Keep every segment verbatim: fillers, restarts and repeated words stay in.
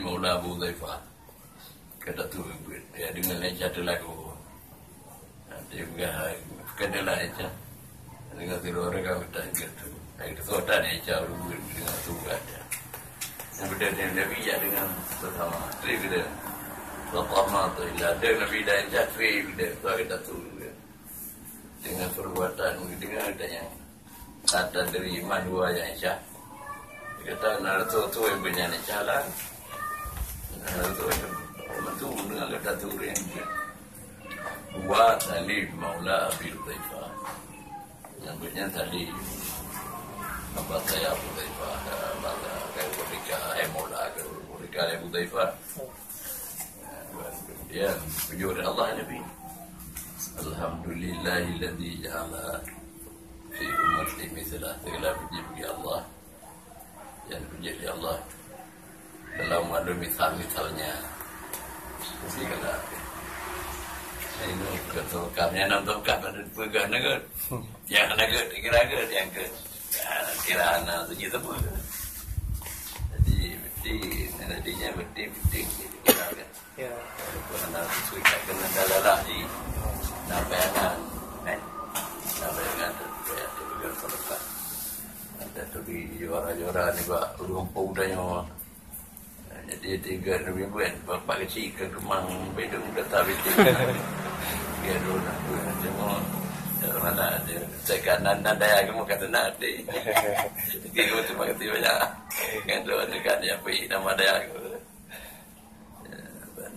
Maula Abu Hudzaifah. Ka tatu, ya, deungon Aisyah teulagu. Nanti peugah, bukan adalah Aisyah. Deungon sidroe ureueng ka tatu. Hai, tatu ada Aisyah ureueng deungon tu ada. Yang beda dengan Nabi, ya, deungon sesama. Tri beda. Sapa ma tu illa ada Nabi dan Aisyah, tri beda. Tu ada tatu. Dengan perbuatan, dengan ada yang Hatta dari iman dua yang Aisyah. Kata, na rasul tu yang punya ni jalan. Na rasul yang tu dengan kata tu yang wa Salim maula Abi Hudzaifah. Yang punya Salim. Apa saya Abu Hudzaifah, apa saya Abu Hudzaifah, eh, maula Abu Hudzaifah. Ya, bujur Allah Nabi. Alhamdulillahilladzi ja'ala fi ummati mithla. Segala puji bagi Allah. Yang puji bagi Allah. Dalam maklum misal-misalnya. Segala. Ini bukan tawakal. Yang nak tawakal pada pegang negara. Yang negara, kira-kira yang ke. Kira anak tu je sebut. Jadi, betul. Nantinya betul, betul. Kira-kira. Ya. Walaupun anak tu sudah kena dalam lagi. Nah, bayangan. Eh? Nah, bayangan tu. Bayangan tu juga selepas. Ada tu di juara-juara ni, Pak. Urung pun dah nyawa. Jadi, tiga lebih bulan, bapak kecil ke kemang bedung kata betul. Dia dulu nak buat semua. Mana ada. Saya kan nan, nan daya kamu kata nak deh. Tiga tu pakai tiba ya. Kan tu ada kan dia pergi nama daya aku. Ya, dan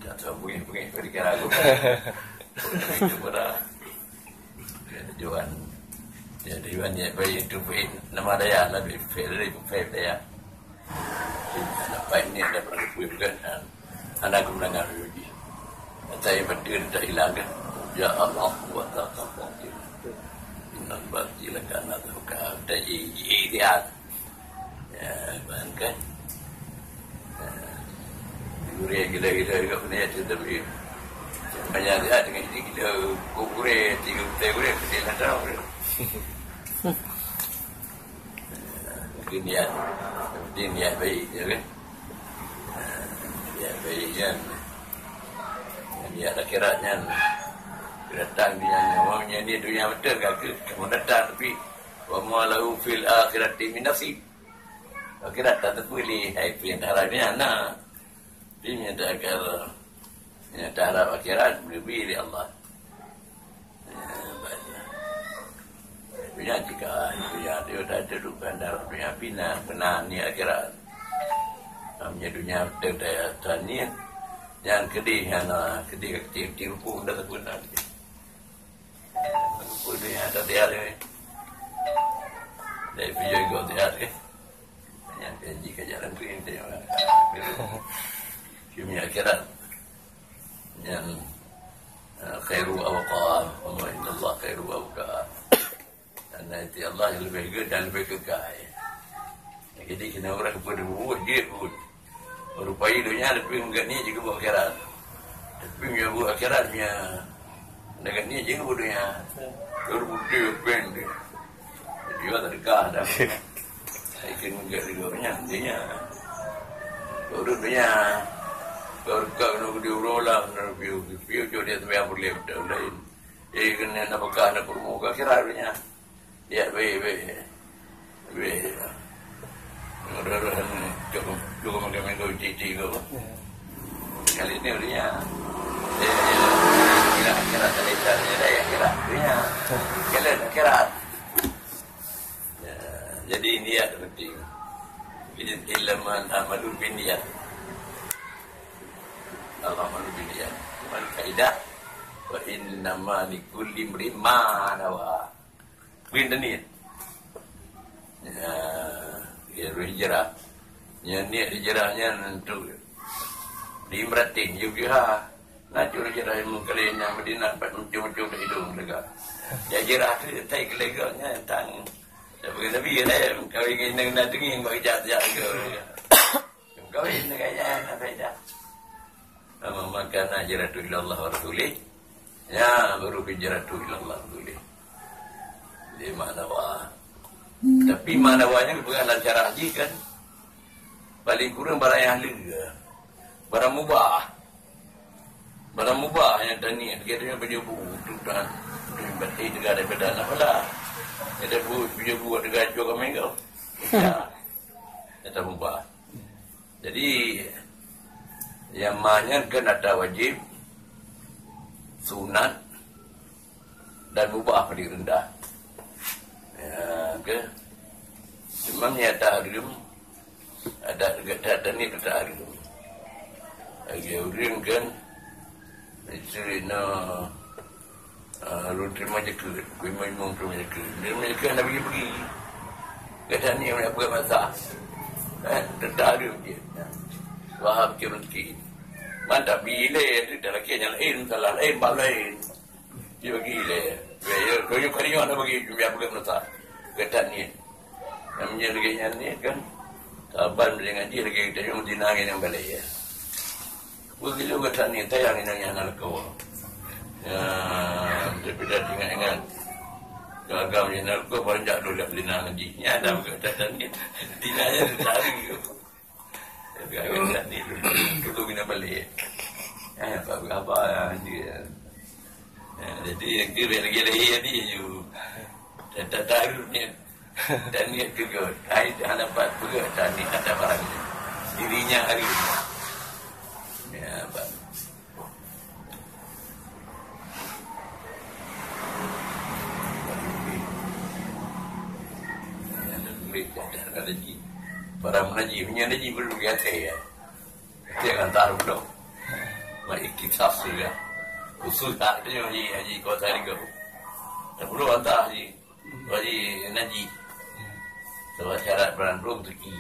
tak tahu bunyi-bunyi berikan aku. Itu pun dah. Ya, tujuan. Ya, tujuan dia baik itu baik. Nama daya lah, baik, baik, baik, baik daya. Jadi, anak baik ni ada pernah kuih bukan? Ha. Anak aku mendengar uji. Saya betul dah hilang kan? Ya Allah, buat tak apa. Inna batila kana tauka. Dah i-, i-, dia. Ya, bayangkan. Ya. Gurèe gila-gila juga punya tu, tapi banyak dia dengan gila-gila. Gurèe, tiga puluh gurèe, kecil ada gurèe. Mungkin niat, mungkin niat baik je kan. Niat baik kan. Niat akhirat kan. Datang dunia ni, orang yang ni dunia betul kan, kamu datang tapi wa ma lahu fil akhirati min nasib. Akhirat tak terpilih, hai tu yang tak harap dunia nak. Tapi yang tak akan, yang tak harap akhirat, lebih dari Allah. Ya, banyak. Dunia jika, dunia dia dah terluka dalam dunia fana, kena ni akhirat. Namanya dunia betul daya tanya, yang kedih, yang, ah, kedih kecil-kecil pun dah terpuna. Aku dunia dah tiada ni. Dari video kau tiada ni. Yang janji ke jalan tu yang tengok. Dunia akhirat. Yang, ah, khairu abqa, wa ma indallahi khairu abqa. Dan nanti Allah yang lebih baik dan lebih kekal. Jadi, kena orang pun buat dia pun. Merupai dunia lebih menggani juga buat akhirat. Tapi yang buat akhirat punya menggani juga buat dunia. Terus putih pen dia. Dia tak dekat dah. Ikan menggani juga punya, intinya. Urut dunia. Kalau dekat kena gede urolah, kena piu, piu, piu, dia tu yang boleh betul lain. Eh, kena nak bekah, nak perumah ke akhirat punya. Ya, baik, baik. Baik. Mudah-mudahan cukup, cukup makan minggu cuti ke apa. Ya. Kali ni dunia. Eh, ya. Kira akhirat, kali ni dunia, ya, kira dunia. Kalian akhirat. Ya, jadi niat penting. Innamal a'malu binniyat. Al-a'malu binniyat. Cuman kaidah, wa innama likulli imri'in ma nawa. Brin dan niat. Ya, ya, hijrah. Ya, niat hijrahnya untuk di Imratin, Yugha. Nah, curi hijrah ilmu kali yang Madinah, empat macam-macam dah hidung lega. Ya, hijrah tu, tai kelega nya, tang. Ya, bagi Nabi, ya, kawin dengan Nabi, bagi jahat-jahat ke. Kawin dengan nya, apa dah? Amma man kana hijratuhu ilallah wa rasulih. Ya, baru hijratuhu ilallah wa rasulih. Di mana wa? Tapi mana wa nya bukan dalam cara haji kan? Paling kurang barang nyang haleue. Barang mubah. Barang mubah nyang taniet, lagèe tanyoe pajoh bu, tu tan. Tu berarti teuga daripada anak bala. Nyang bu, pajoh bu teuga cok kami kau. Ya. Nyata mubah. Jadi, nyang ma nyan kan ada wajib, sunat, dan mubah paling rendah. Ya, ke? Cuma nyata haram, ada gata taniet gata haram. Lagi ureueng kan, isteri na, ah, lôn terima jakeut, ku imum-imum terima jakeut. Terima jakeut, nak pergi-pergi. Gata ni nak buat masa. Eh, tetap ada dia. Wahab ke rezeki. Mantap, bila tu dah laki yang lain, salah lain, bab lain. Dia bagi le. Ya, ya, kau yuk kali nak bagi, biar bukan masa. Gata ni. Yang menjadi lagi yang ni kan, saban boleh ngaji lagi, kita yang zina yang balik ya. Begitu gata ni, tayang yang yang nak kau. Ya, tapi dah ingat-ingat. Gagal yang nak kau, paling tak dulu zina ngaji. Ya, dah gata ni. Zina yang tadi. Tapi agak ni dulu, dulu kena balik. Ya, tak berapa ya, dia. Ya, jadi, dia lagi lahir ni, you. Dan tak tahu ni. Dan ni juga. Hai, hana dapat peugah, dan ni ada barang ni. Dirinya hari ni. Ya, Pak. Para mengaji, punya ngaji perlu biasa ya. Dia kan taruh dong. Mai kisah sih ya. Khusus tak dia haji, haji kota tiga. Tak perlu hantar haji. Haji ngaji. Sebab syarat barang belum tuki.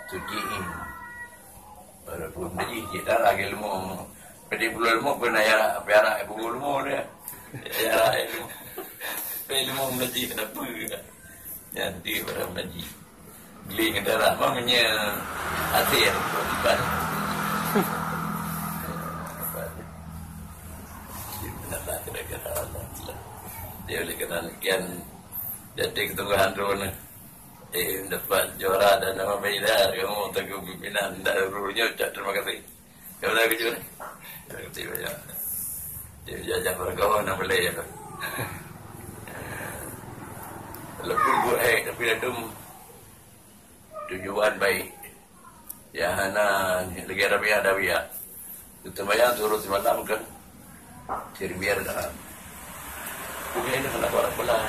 Tuki ini. Walaupun ngaji cik dah lagi ilmu. Pada bulan ilmu pernah ya, piara buku ilmu dia. Ya ilmu. Ilmu ngaji kenapa? Jadi orang ngaji. Beli kendaraan mah punya hasil kewajiban. Dia oleh kerana demikian, jadi keteguhan tu ni. Eh, dapat juara dan nama Maida, kamu teguh pimpinan dan gurunya ucap terima kasih. Kamu dah kerja ni? Terima kasih banyak. Dia belajar berkawan nama boleh ya. Walaupun buat eh, tapi ladum tujuan baik. Ya, hana lagi Rabiah, Rabiah. Teumbayang suruh semalam kan. Sirbiar dah. Bukan ini kenapa orang belah.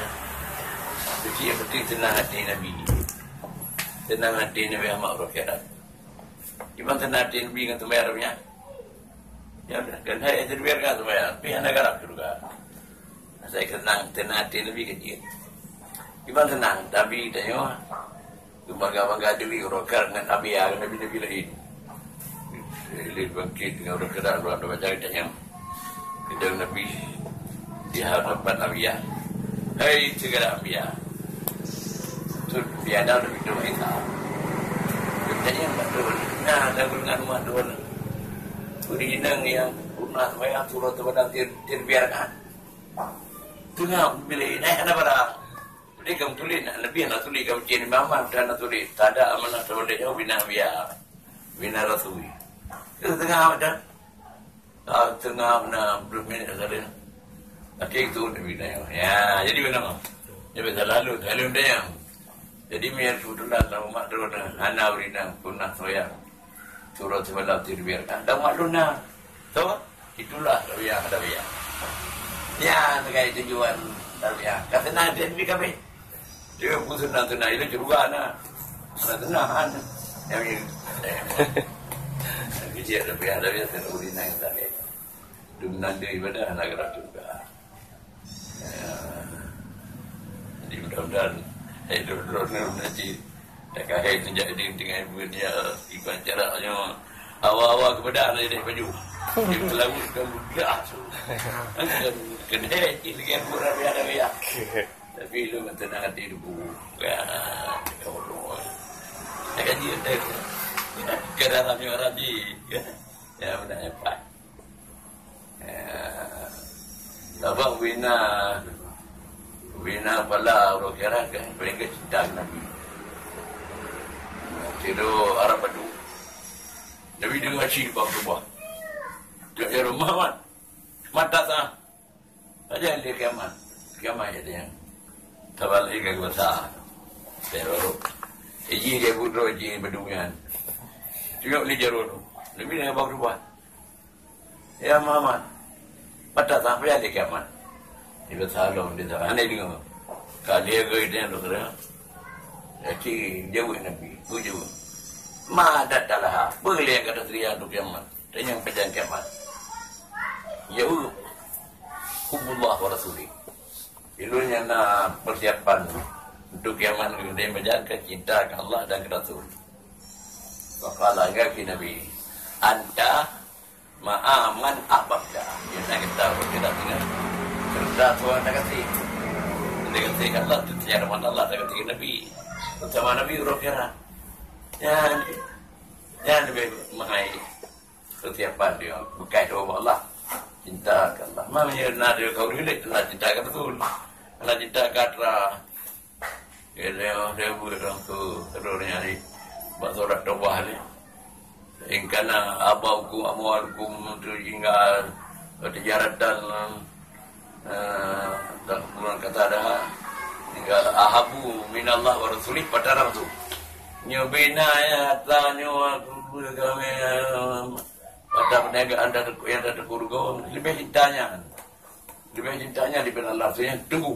Tapi yang penting tenang hati Nabi. Tenang hati Nabi Muhammad akhirat. Iman tenang hati Nabi dengan teumbayang Rabiah. Ya udah, kan hai sirbiar kan teumbayang. Pihak negara juga. Saya tenang, tenang hati Nabi kecil. Iman tenang, Nabi tanya. Bangga-bangga diri uroe keuh ngon Nabi, ya, nabi-nabi lain. Lé bangkit dengan uroe keuh dah, luar biasa tanyong. Kita Nabi di hadapan Nabi ya. Hai segala Nabi ya. Tu tiada lebih tu Isa. Tanyong betul. Nah, ada guna rumah tuan. Beri nang yang guna saya turun tu pada tir tir biarkan. Tengah bila ini ada pada Jadi kamu tulis nak lebih nak tulis kamu cek Imam Ahmad dan nak tulis tak ada amanah terhadap jauh bina biar bina rasui. Itu tengah macam ah, tengah mana belum minit saja. Okey itu nak bina ya. Ya, jadi mana mah? Dia biasa lalu lalu dia. Jadi biar kebetulan dalam umat tu ada hana urina punah soyang. Surah semalam tu biar ada maklum nah. Tu itulah Rabiah Rabiah. Ya, sebagai tujuan Rabiah. Kata nak jadi kami. Dia pun senang-senang, itu juga na. Senang-senang. Yang ni. Jadi, ada biar, ada biar, tak boleh naik, tak boleh. Dum nandai ibadah, anak gerak juga. Ya. Jadi, mudah-mudahan, eh, dulu-dulu ni, nanti, tak kahai, sejak ini, dengan ibu dia, iban jaraknya, awal-awal kepada anak dia baju. Dia berlalu, dan mudah. Kan, kan, eh, cik, lagi, aku dah biar, dah biar. Tapi lu mantap nak hati dulu. Ya, ya Allah. Ya kan dia tu. Kadang ramai orang di. Ya, benar hebat. Ya. Sabab bina bina pala orang kira kan paling ke cinta Nabi. Tidur Arab Badu. Nabi deungoe cit bak keubah. Cok jaroe, "Muhammad, mata sa." Sajan lé kiamat. Kiamat jadi nyan. Saban lé ka geusa. Terus. Iji dia putroe, iji beuduek nyan. Cok lé jaroe tu. Nabi deungoe bak keubah. "Ya Muhammad, mata sampai ada kiamat." Ibu salom di sana, hana deungoe. Ka dia ke dia tu kira. Jadi jawab Nabi, "Bu jawab. Ma ada talaha, boleh kata seria tu kiamat. Tanya pajan kiamat." Jawab, "Hubullah wa rasuli." Ilun nyang na persiapan untuk kiamat geude, pajan keu cinta keu Allah dan keu Rasul. Faqala, geukheun Nabi, "Anta ma'a man ahbabta." Nyang na gata keureuja dengan keureuja Tuhan dan gaséh. Dan gaséh Allah, teucaya dengan Allah dan gaséh Nabi. Bersama Nabi uroe akhirat. Nyan, nyan leubeh meuhai persiapan dia. Bukai tu Allah. Cinta ke Allah. Mana na dia kau relate, na cinta ke betul. Na cinta ke atra. Ya, saya, saya buat orang tu, terus nyari bak surat Taubah ni. "In kana abaukum amwalukum tu hingga tijaratan, eh, tak bulan kata dah, hingga ahabu minallah wa rasulih pada langsung." Nyoe bina ya, ta nyoe aku kami, eh, pada perniagaan dan yang ada kurgon, lebih cintanya. Leubeh cintanya dibanding Allah, tu nyang tunggu.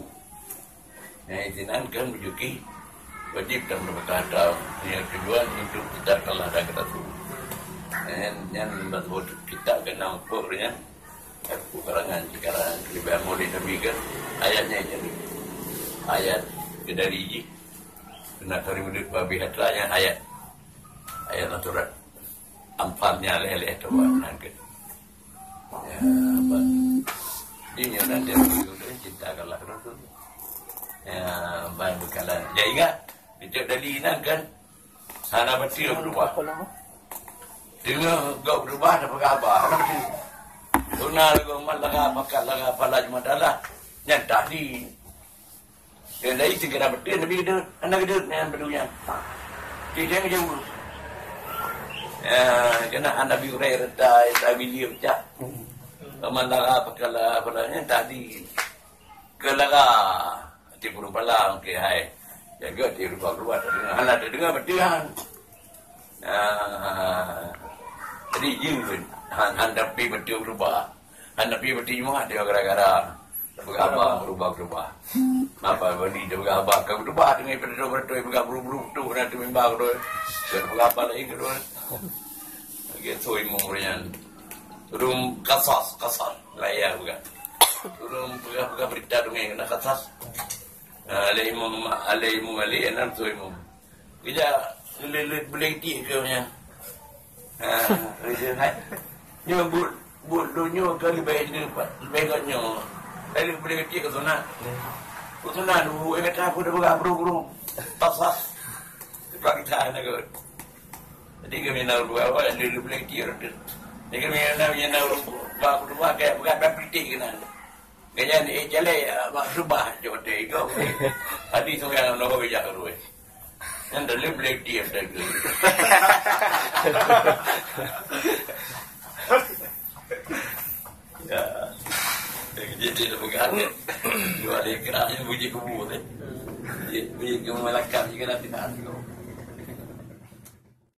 Nyang itu nan kan menunjuki wajib dan merupakan harta yang kedua untuk kita Allah dan kita tu. Nyan, nyan betul kita kena ukur nyan. Aku karangan sekarang leubeh mulai Nabi kan ayatnya jadi ayat kedari ji. Kena kali menurut babi hatra yang ayat ayat natural. Ampalnya leleh tu buat nak. Ya, ban. Di nyoe nan dia dulu cinta ke Allah Rasul. Ya, ban bekalan. Ya, ingat, itu dari nan kan. Hana betul berubah. Tengah gak berubah dah peugah apa. Hana betul. Tuna lagu mat laga, makan laga, pala cuma dalah. Nyan tadi. Dan dari segera betul Nabi kata, "Anak kata, yang berdunia." Tidak jauh. Ya, kena Nabi Hurairah, tak, tak beli pecah. Paman lara, pakala, pakalanya tadi. Kelara. Hati guru bala, okey, hai. Jaga hati guru bala, tak dengar. Hana tak dengar betul, han. Ah, jadi, jin pun. Han, han tapi betul berubah. Han tapi betul Jumaat dia gara-gara. Peugah haba berubah-berubah. Apa bani dia peugah haba, ka berubah dengan betul-betul peugah buru-buru tu, na tu mimba tu. Dia peugah haba lain tu. Lagi tu imum rian. Turun kasas, kasas. Raya peugah. Turun peugah-peugah berita tu ngai kena kasas. Ah, alai imum, alai imum ali, anak tu imum. Kejak lé-lé boleh tik ke nya. Ha, kerja hai. Nyoe buet, buet donya ke lebih, lebih kat nyoe. Lalu boleh tik ke sunat. Ke sunat dulu, eh, kata aku dah berabru-bru. Tasah. Sebab kita anak kot. Jadi kami nak berbuat awak, lé-lé boleh tik rata. Jadi kami nak, nak berbuat, berbuat kayak bukan berpikir kena. Ganyan, eh, jalai, ah, bak subah, cok teh, ikau. Hadi sungai, nak hoi jak roi. Nyan dah lé black tea dah tu. Ya. Jadi dia pegang. Dua lé kerak je bunyi kubu tu. Bunyi, bunyi gemelakap je kena tindak tu.